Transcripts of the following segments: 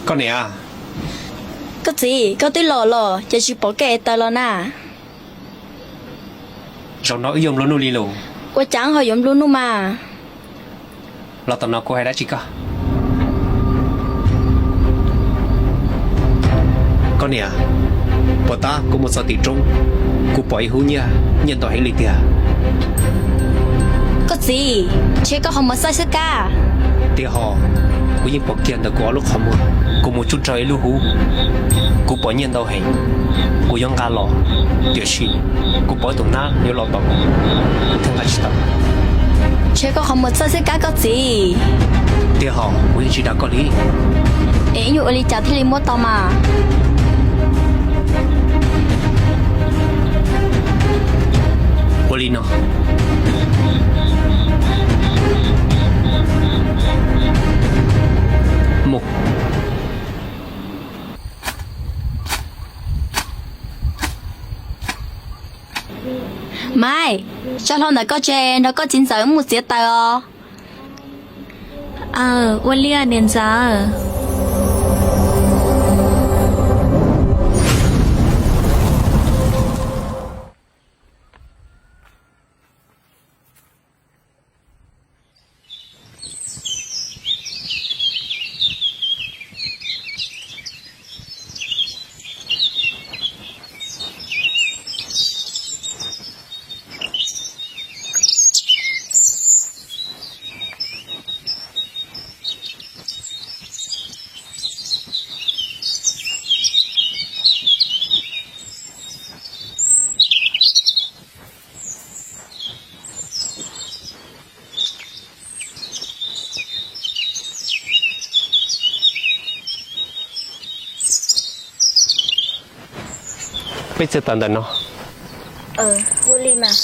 Koj niam. Koj txiv, koj twb los los ces tsis pom koj ev taws los na. Zaum no wb yuav nplua nuj li los? Ua cas ho yuav nplua nuj mas? Los tom no kuv hais dab tsi koj. Koj niam, puas tab kuv mus txog tim roob, kuv pom ib hub nyiaj, nyiaj ntau heev li tiag. Koj txiv, ntshe koj qhov muag txaij xwb kab. Tiag ho, kuv yeej pom kiag ntawm kuv ob lub qhov muag, kuv mus tsuj rau ib lub hub, kuv pom nyiaj ntau heev, kuv yuav nqa los, tiam sis kuv pom ib tus nab yuav los tom kuv, kuv thiaj nqa tsis tau. Ntshe koj qhov muag txaij xwb kab koj txiv. Tiag ho, kuv yeej tsis dag koj li. Es yuav ua li cas thiaj li muab tau mas? Ua li no, mus. Maiv, tso hlo ntawm koj tsev nrog koj txiv ntxawm mus txiav taws os. Aw, ua li niam ntxawm. Peb txiav taws ntawm no. Ua li mas.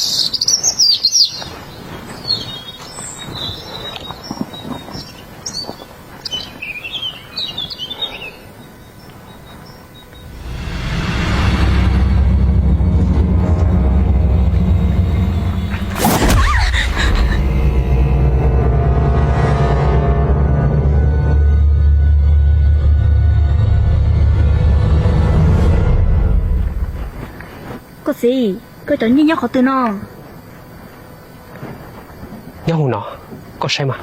Koj txiv, koj cov nyiaj nyob qhov twg no? Nyob hauv no, koj saib mas.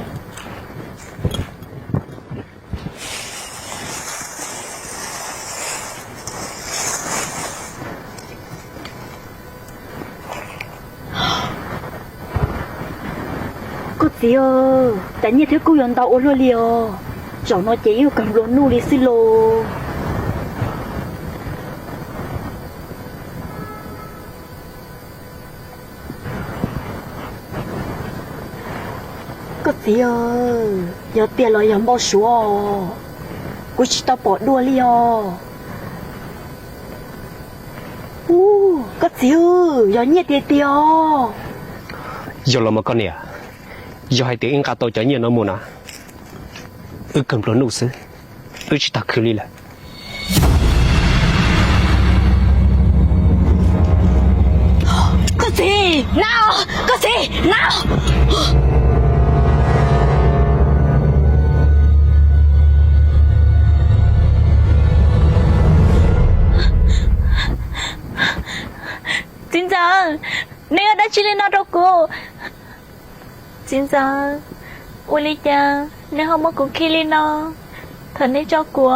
Koj txiv, cas nyiaj thiab kub yuav ntau ua luaj li os. Zaum no ces yuav kawg nplua nuj li xwb los. Koj txiv, yog tiag los yog npau suav, kuv tsis tau pom dua li os. Koj txiv, yog nyiaj tiag tiag os. Yog los mas koj niam, yog hais tias wb nqa tau cov nyiaj no mus na, wb kawg nplua nuj xwb, wb tsis tau khwv li lawm. Koj txiv, na, koj txiv, na. Txiv ntxawm, neb ua dab tsi li no rau kuv? Txiv ntxawm, ua li cas neb ho muab kuv khi li no? Thov neb tso kuv.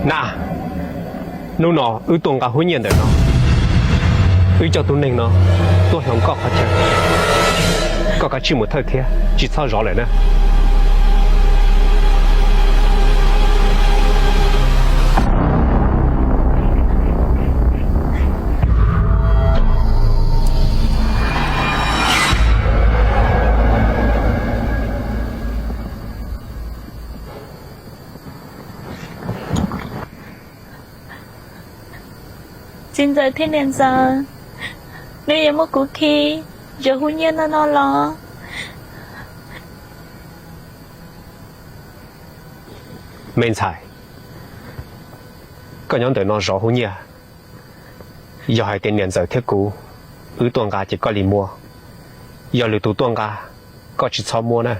Na, hnub no wb tuaj nqa hub nyiaj ntawm no, wb coj tus neeg no tuaj hloov koj qhov chaw. Koj kav tsij mus thawj thiab tsis txhob zov lawm na. Txiv ntxawm thiab niam ntxawm, neb yuav muab kuv khi zov hub nyiaj no no los? Me ntxhais, koj nyob ntawm no zov hub nyiaj, yog hais tias niam ntxawm thiab kuv wb tuaj nqa ces koj li muab. Yog lwm tus tuaj nqa, koj tsis txhob muab na.